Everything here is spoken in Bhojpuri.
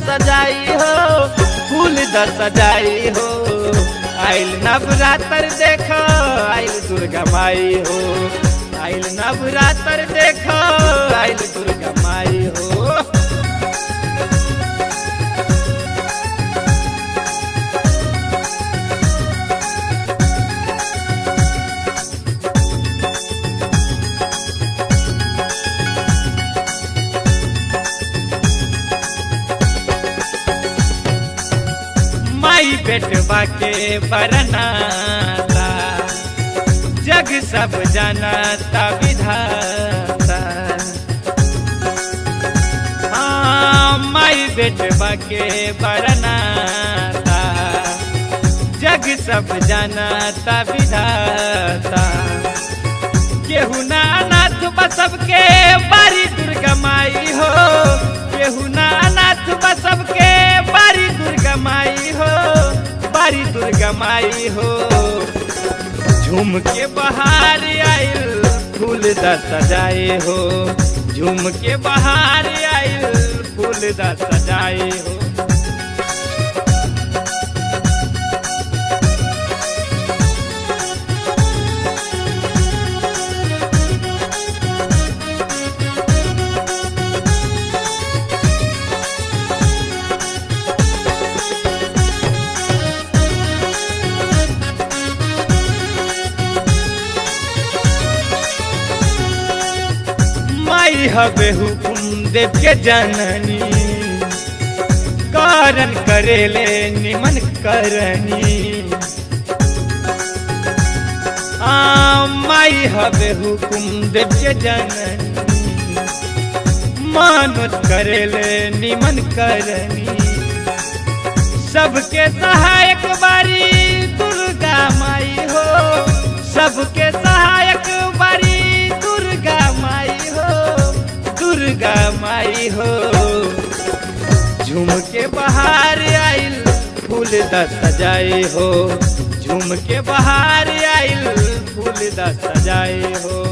सजाई हो, फूल द सजाई हो। आइल नवरात्र देखो, आइल दुर्गा माई हो। आइल नवरात्र देखो, आइल दुर्गा माई हो। माई बेटवा के बरनाता, जग सब जानता विधाता। हाँ, माई बेटवा के बरनाता, जग सब जानता विधाता। केहू ना अनाथ बसब के बारी दुर्गा माई हो। केहू ना अनाथ बसब के बारी दुर्गा माई हो, बारी दुर्गा माई हो। झूम के बहार आइल फूल द सजाए हो। झूम के बहार आइल फूल द सजाए हो। माई हवे हुकुम देव के जननी, कारण करेले निमन करनी। आ माई हवे हुकुम देव के जननी, मानत करेले निमन करनी। सबके सहायक बारी दुर्गा माई हो। सबके सहायक बारी दुर्गा माई हो, दुर्गा माई हो। झूम के बहार आइल फूल द सजाए हो। झूम के बहार आइल फूल द सजाए हो।